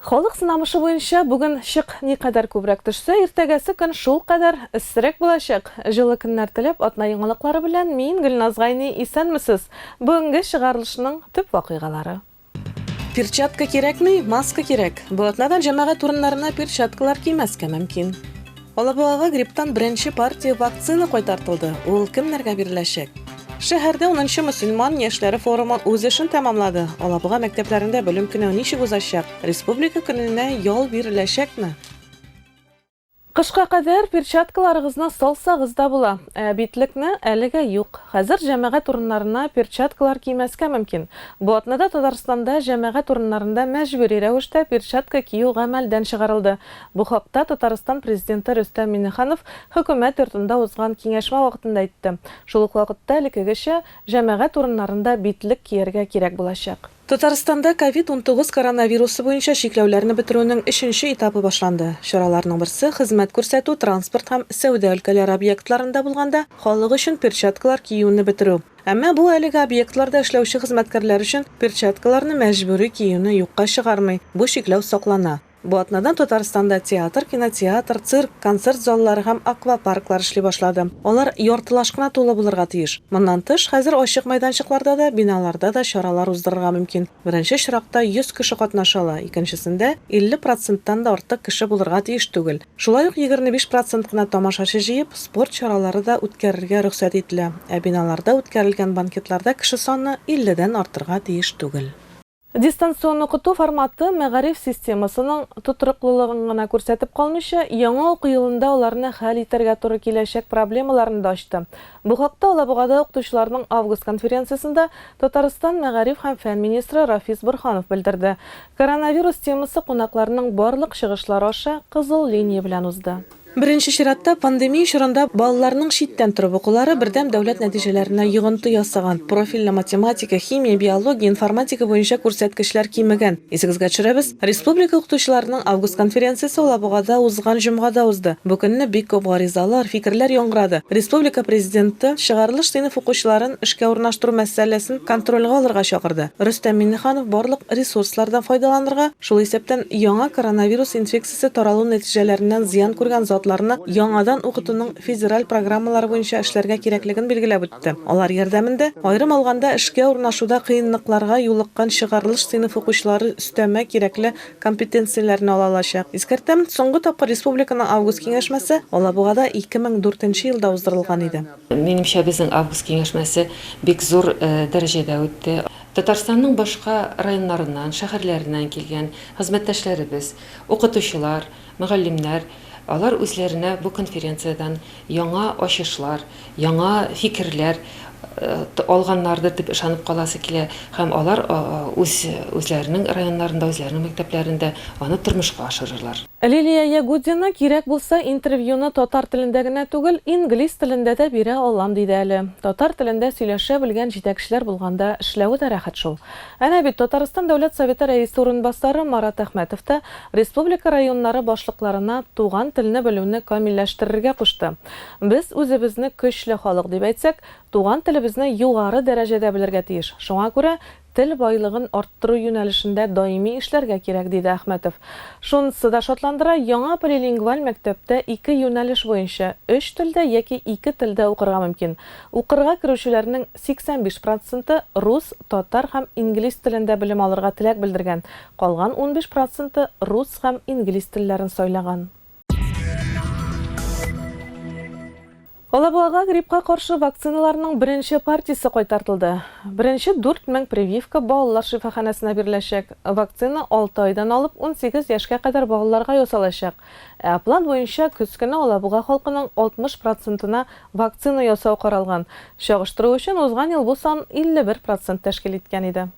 Халык сынамышы буенча, бүген чык никадәр күбрәк төшсә, иртәгәсе көн шулкадәр эссерәк булачак. Җылы көннәр теләп, атна яңалыклары белән мин, Гөлназ Гайни, исәнмесез! Бүгенге чыгарылышның төп вакыйгалары. Перчатка кирәкми, маска кирәк. Бу атнадан җәмәгать урыннарына перчаткалар кимәскә мөмкин. Алабугага грипптан беренче партия вакцина кайтартылды. Ул кемнәргә биреләчәк? Шәһәрдә унынчы мөселман яшьләре форумы үз эшен тәмамлады. Алабуга мәктәпләрендә белем көне ничек узачак? Республика көненә ял биреләчәкме? Кышка кадәр перчаткаларыгызны салсагыз да була. Ә битлекне әлегә юк. Хәзер җәмәгать урыннарына перчаткалар кимәскә мөмкин. Бу атнада Татарстанда җәмәгать урыннарында мәҗбүри рәвештә перчатка кию гамәлдән чыгарылды. Бу хакта Татарстан Президенты Рөстәм Миңнеханов Хөкүмәт йортында узган киңәшмә вакытында әйтте. Шул ук вакытта, элеккегечә, җәмәгать урыннарында битлек кияргә кирәк булачак. Татарстанда ковид 19 коронавирусы буенча чикләүләрне бетерүнең өченче этабы башланды. Чараларның берсе, хезмәт күрсәтү, транспорт һәм сәүдә өлкәләре объектларында булганда халык өчен перчаткалар киюне бетерү. Әмма бу әлеге объектларда эшләүче хезмәткәрләр өчен перчаткаларны мәҗбүри киюне юкка чыгармый, бу чикләү саклана. Бу атнадан Татарстанда театр, кинотеатр, цирк, концерт заллары һәм аквапарклар эшли башлады. Алар яртылаш кына тулы булырга тиеш. Моннан тыш, хәзер ачык мәйданчыкларда да, биналарда да чаралар уздырырга мөмкин. Беренче очракта 100 кеше катнаша ала, икенчесендә 50 проценттан да артык кеше булырга тиеш түгел. Шулай ук 25 процент кына тамашачы җыеп, спорт чаралары да үткәрергә рөхсәт ителә. Ә биналарда үткәрелгән банкетларда кеше саны 50 дән артырга тиеш түгел. Дистанцион укыту форматы мәгариф системасының тотрыклылыгын гына күрсәтеп калмыйча, яңа уку елында аларны хәл итәргә туры киләчәк проблемаларны да ачты. Бу хакта Алабугада укытучыларның август конференциясендә Татарстан мәгариф һәм фән министры Рафис Борһанов белдерде. Коронавирус темасы кунакларның барлык чыгышлары аша кызыл линия белән узды. Беренче чиратта, пандемия чорында балаларның читтән торып укулары бердәм дәүләт нәтиҗәләренә йогынты ясаган. Профильле математика, химия, биология, информатика буенча күрсәткечләр кимегән. Исегезгә төшерәбез, республика укытучыларының август конференциясе Алабугада узган җомгада узды. Бу көнне бик күп гаризалар, фикерләр яңгырады. Республика Президенты чыгарылыш сыйныф укучыларын эшкә урнаштыру мәсьәләсен контрольгә алырга чакырды. Рөстәм Миңнеханов барлык ресурслардан файдаланырга, шул исәптән яңа коронавирус инфекциясе таралу нәтиҗәләреннән зыян күргән затларны яңадан укытуның федераль программалары буенча эшләргә кирәклеген билгеләп үтте. Алар ярдәмендә, аерым алганда, эшкә урнашуда кыенлыкларга юлыккан чыгарылыш сыйныф укучылары өстәмә кирәкле компетенцияләрне ала алачак. Искәртәм, соңгы тапкыр республиканың август киңәшмәсе Алабугада 2004 елда уздырылган иде. Минемчә, безнең август киңәшмәсе бик зур дәрәҗәдә үтте. Татарстанның башка районнарыннан, шәһәрләреннән килгән хезмәттәшләребез, Укытучылар, мөгаллимнәр, алар үзләренә бу конференциядән яңа ачышлар, яңа фикерләр алганнардыр дип ышанып каласы килә һәм алар үз үзләренең районнарында, үзләренең мәктәпләрендә аны тормышка ашырырлар. Лилия Ягудина, кирәк булса, интервьюны татар телендә генә түгел, инглиз телендә дә бирә алам, диде әле. Татар телендә сөйләшә белгән җитәкчеләр булганда эшләве дә рәхәт шул. Әнә бит, Татарстан Дәүләт Советы Рәисе урынбасары Марат Әхмәтов та республика районнары башлыкларына туган телне белүне камилләштерергә кушты. Без үзебезне көчле халык дип әйтсәк, туган телебезне югары дәрәҗәдә белергә тиеш. Шуңа күрә тел байлыгын арттыру юнәлешендә даими эшләргә кирәк, диде Әхмәтов. Шунысы да шатландыра, яңа полилингваль мәктәптә ике юнәлеш буенча, өч телдә яки ике телдә укырга мөмкин. Укырга керүчеләрнең 85 проценты рус, татар һәм инглиз телендә белем алырга теләк белдергән, калган 15 проценты рус һәм инглиз телләрен сайлаган. Алабугага гриппка каршы вакциналарның беренче партиясе кайтартылды. Беренче 4000 прививка балалар шифаханәсенә биреләчәк. Вакцина алты айдан алып 18 яшькә кадәр балаларга ясалачак. Ә план буенча көз көне Алабуга халкының 60 процентына Вакцина ясау каралган. Чагыштыру өчен, узган ел бу сан 51 процент тәшкил иткән иде.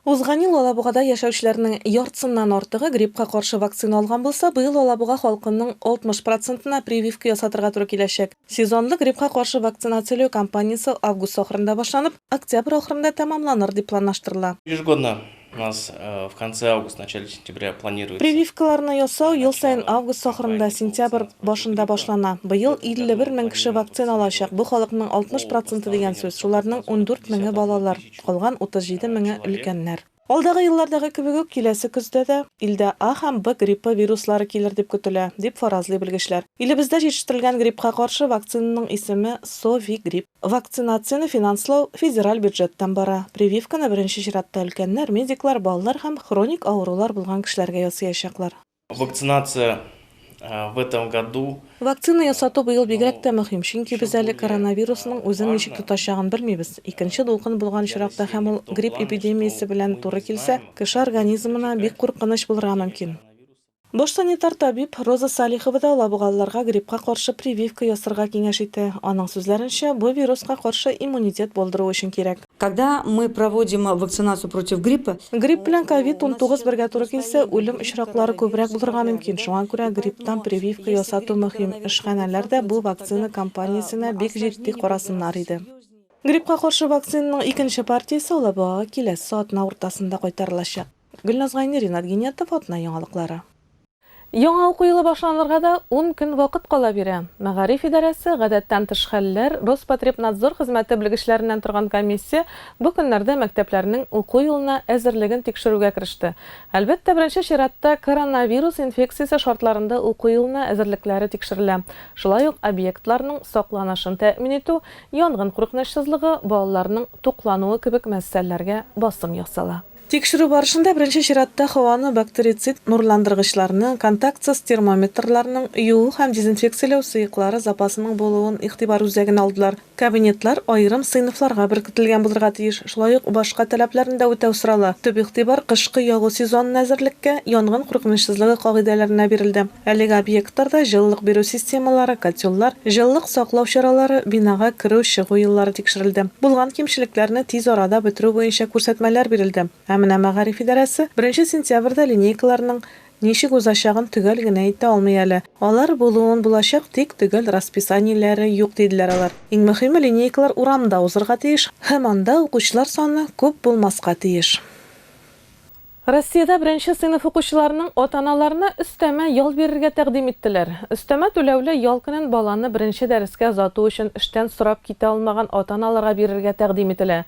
Узган ел Алабугада яшәүчеләрнең яртысыннан артыгы гриппка каршы вакцина алган булса, быел Алабуга халкының 60 процентына прививка ясатырга туры киләчәк. Сезонлы гриппка каршы вакцинацияләү кампаниясе август ахырында башланып, октябрь ахырында тәмамланыр дип планлаштырыла. Ежегодно у нас в конце августа, начале сентября планируется. Прививкаларны ясау ел саен август ахырында, сентябрь башында башлана. Быел 51 мең кеше вакцина алачак, бу халыкның 60 проценты дигән сүз, шуларның 14 меңе балалар, калган 37 меңе өлкәннәр. Алдагы еллардагы кебек үк, киләсе көздә дә илдә А һәм Б гриппы вируслары килер дип көтелә, дип фаразлый белгечләр. Илебездә җитештерелгән гриппка каршы вакцинаның исеме Совигрипп. Вакцинацияне финанслау федераль бюджеттан бара. Прививканы беренче чиратта өлкәннәр, медиклар, балалар һәм хроник авырулар булган кешеләргә ясыячаклар. Вакцинация в этом году. Вакцина ясату быел бигрәк тә мөһим, чөнки без әле коронавирусның үзен ничек тотачагын белмибез. Икенче дулкын булган очракта һәм ул грипп эпидемиясе белән туры килсә, кеше организмына бик куркыныч булырга мөмкин. Баш санитар табиб Роза Салихова да алабугалыларга гриппка каршы прививка ясарга киңәш итә. Аның сүзләренчә, бу вируска каршы иммунитет булдыру өчен кирәк. Когда мы проводим вакцинацию против гриппа, Грипп белән ковид 19 бергә туры килсә, үлем очраклары күбрәк булырга мөмкин, шуңа күрә грипптан прививка ясату мөһим. Эшханәләр дә бу вакцина кампаниясенә бик җитди карасыннар иде. Гриппка каршы вакцинаның икенче партиясе Алабугага киләсе атна уртасында кайтарылачак. Гөлназ Гайни, Ринат Гиниятов, Атна яңалыклары. Яңа уку елы башланырга да ун көн вакыт кала бирә. Мәгариф идарәсе, гадәттән тыш хәлләр, Роспотребнадзор хезмәте белгечләреннән торган комиссия бу көннәрдә мәктәпләрнең уку елына әзерлеген тикшерүгә кереште. Әлбәттә, беренче чиратта коронавирус инфекциясе шартларында уку елына әзерлекләре тикшерелә. Шулай ук объектларның сакланышын тәэмин итү, янгын куркынычсызлыгы, балаларның туклануы кебек мәсьәләләргә басым ясала. Тикшерү барышында беренче чиратта һаваны бактерицид нурландыргычларны, контактсыз термометрларның, юу һәм дезинфекцияләү сыеклары запасының булуын игътибар үзәгенә алдылар. Кабинетлар аерым сыйныфларга беркетелгән булырга тиеш, шулай ук башка таләпләрне дә үтәү сорала. Төп игътибар кышкы ягу сезонына әзерлеккә, янгын куркынычсызлыгы кагыйдәләренә бирелде. Әлеге объектларда җылылык бирү системалары, котеллар, җылылык саклау чаралары, бинага керү-чыгу юллары тикшерелде. Булган кимчелекләрне тиз арада бетерү буенча күрсәтмәләр бирелде. Ә менә мәгариф идарәсе беренче сентябрьдә линейкаларның ничек узачагын төгәл генә әйтә алмый әле. Алар булуын булачак, тик төгәл расписаниеләре юк, диделәр алар. Иң мөһиме, линейкалар урамда узырга тиеш һәм анда укучылар саны күп булмаска тиеш. Россиядә беренче сыйныф укучыларының ата-аналарына өстәмә ял бирергә тәкъдим иттеләр. Өстәмә түләүле ял көнен баланы беренче дәрескә озату өчен эштән сорап китә алмаган ата-аналарга бирергә тәкъдим ителә.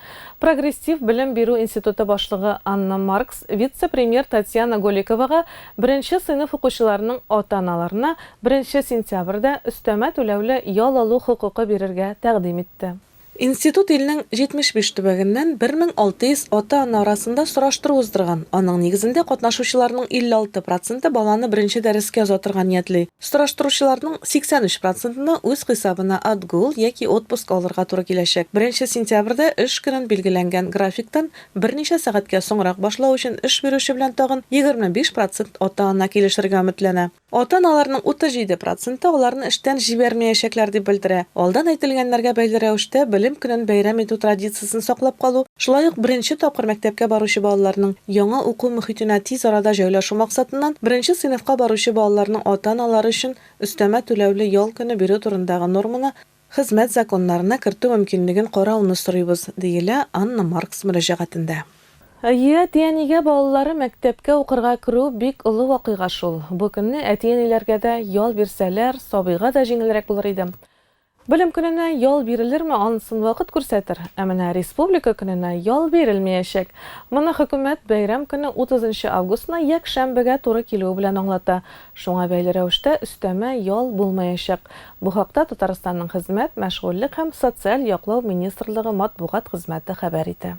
Прогрессив белем бирү институты башлыгы Анна Маркс вице-премьер Татьяна Голиковага беренче сыйныф укучыларының ата-аналарына беренче сентябрьдә өстәмә түләүле ял алу хокукы бирергә тәкъдим итте. Институт илнең 75 төбәгеннән 1600 ата-ана арасында сораштыру уздырган. Аның нигезендә катнашучыларның 56 проценты баланы беренче дәрескә озатырга ниятли. Сораштыручыларның 83 процентына үз хисабына отгул яки отпуск алырга туры киләчәк. Беренче сентябрьдә эш көнен билгеләнгән графиктан берничә сәгатькә соңрак башлау өчен эш бирүче белән тагын 25 процент ата-ана килешергә өметләнә. Ата-аналарның 37 проценты аларны эштән җибәрмәячәкләр дип белдерә. Алдан әйтелгәннәргә бәйле рәвештә, Белем көнен бәйрәм итү традициясен саклап калу, шулай ук беренче тапкыр мәктәпкә баручы балаларның яңа уку мохитенә тиз арада җайлашу максатыннан, беренче сыйныфка баручы балаларның ата-аналары өчен өстәмә түләүле ял көне бирү турындагы норманы Хезмәт законнарына кертү мөмкинлеген карауны сорыйбыз, диелә Анна Маркс мөрәҗәгатендә. Әйе, әти-әнигә балалары мәктәпкә укырга керү бик олы вакыйга шул. Бу көнне әти-әниләргә дә ял бирсәләр, сабыйга да җиңелрәк булыр иде. Белем көненә ял бирелерме, анысын вакыт күрсәтер. Ә менә Республика көненә ял бирелмәячәк. Моны хөкүмәт бәйрәм көне 30 нчы августны якшәмбегә туры килүе белән аңлата. Шуңа бәйле рәвештә өстәмә ял булмаячак. Бу хакта Татарстанның Хезмәт, мәшгульлек һәм социаль яклау министрлыгы матбугат хезмәте хәбәр итә.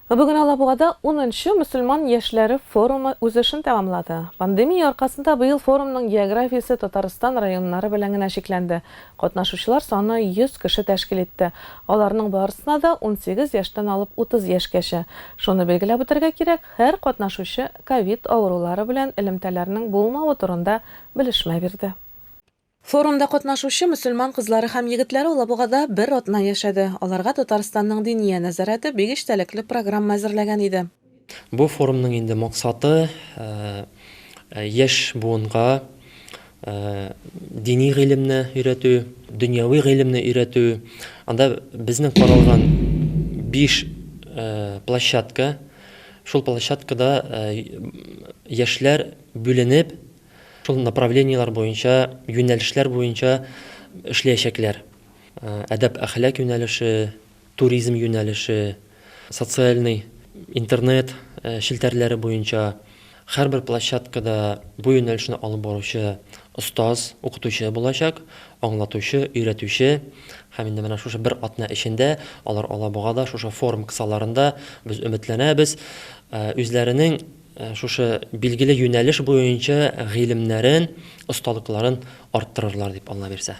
Бүген Алабугада унынчы мөселман яшьләре форумы үз эшен тәмамлады. Пандемия аркасында быел форумның географиясе Татарстан районнары белән генә чикләнде. Катнашучылар саны 100 кеше тәшкил итте. Аларның барысына да 18 яшьтән алып 30 яшькәчә. Шуны билгеләп үтәргә кирәк, һәр катнашучы ковид авырулары белән элемтәләрнең булмавы турында белешмә бирде. Форумда катнашучы мөселман кызлары һәм егетләре Алабугада бер атна яшәде. Аларга Татарстанның Диния нәзарәте бик эчтәлекле программа әзерләгән иде. Бу форумның инде максаты яшь буынга дини гыйлемне өйрәтү, дөньяви гыйлемне өйрәтү. Анда безнең каралган 5 площадка. Шул площадкада яшьләр бүленеп, шул направлениеләр буенча, юнәлешләр буенча эшләячәкләр. Әдәп-әхлак юнәлеше, туризм юнәлеше, социальный интернет челтәрләре буенча. Һәрбер площадкада бу юнәлешне алып баручы остаз, укытучы булачак, аңлатучы, өйрәтүче. Һәм инде менә шушы бер атна эчендә алар Алабугада шушы форум кысаларында, без өметләнәбез, үзләренең шушы билгеле юнәлеш буенча гыйлемнәрен, осталыкларын арттырырлар дип, Алла бирсә.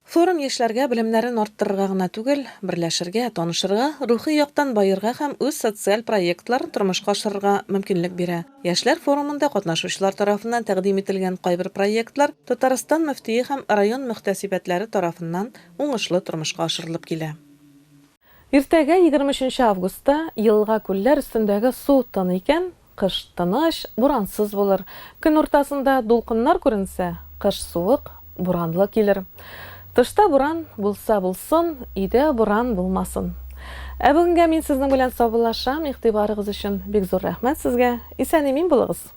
Форум яшьләргә белемнәрен арттырырга гына түгел, берләшергә, танышырга, рухи яктан баерга һәм үз социаль проектларын тормышка ашырырга мөмкинлек бирә. Яшьләр форумында катнашучылар тарафыннан тәкъдим ителгән кайбер проектлар Татарстан мөфтие һәм район мөхтәсибәтләре тарафыннан уңышлы тормышка ашырылып килә. Иртәгә, 23 нче августта, елга-күлләр өстендәге су тын икән, кыш тыныч, бурансыз булыр. Көн уртасында дулкыннар күренсә, кыш суык, буранлы килер. Тышта буран булса булсын, өйдә буран булмасын. Ә бүгенгә мин сезнең белән саубуллашам, игътибарыгыз өчен бик зур рәхмәт сезгә. Исән-имин булыгыз!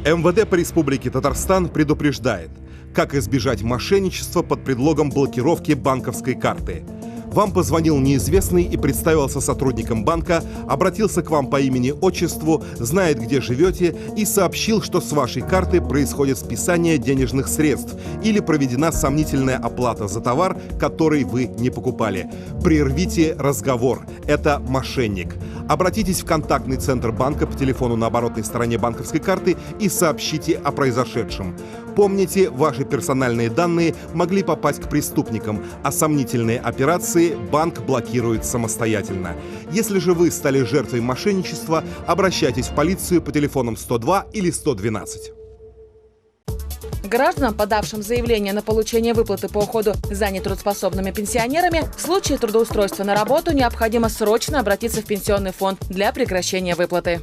МВД по Республике Татарстан предупреждает, как избежать мошенничества под предлогом блокировки банковской карты. Вам позвонил неизвестный и представился сотрудником банка, обратился к вам по имени-отчеству, знает, где живете и сообщил, что с вашей карты происходит списание денежных средств или проведена сомнительная оплата за товар, который вы не покупали. Прервите разговор. Это мошенник. Обратитесь в контактный центр банка по телефону на оборотной стороне банковской карты и сообщите о произошедшем. Помните, ваши персональные данные могли попасть к преступникам, а сомнительные операции банк блокирует самостоятельно. Если же вы стали жертвой мошенничества, обращайтесь в полицию по телефонам 102 или 112. Гражданам, подавшим заявление на получение выплаты по уходу за нетрудоспособными пенсионерами, в случае трудоустройства на работу необходимо срочно обратиться в пенсионный фонд для прекращения выплаты.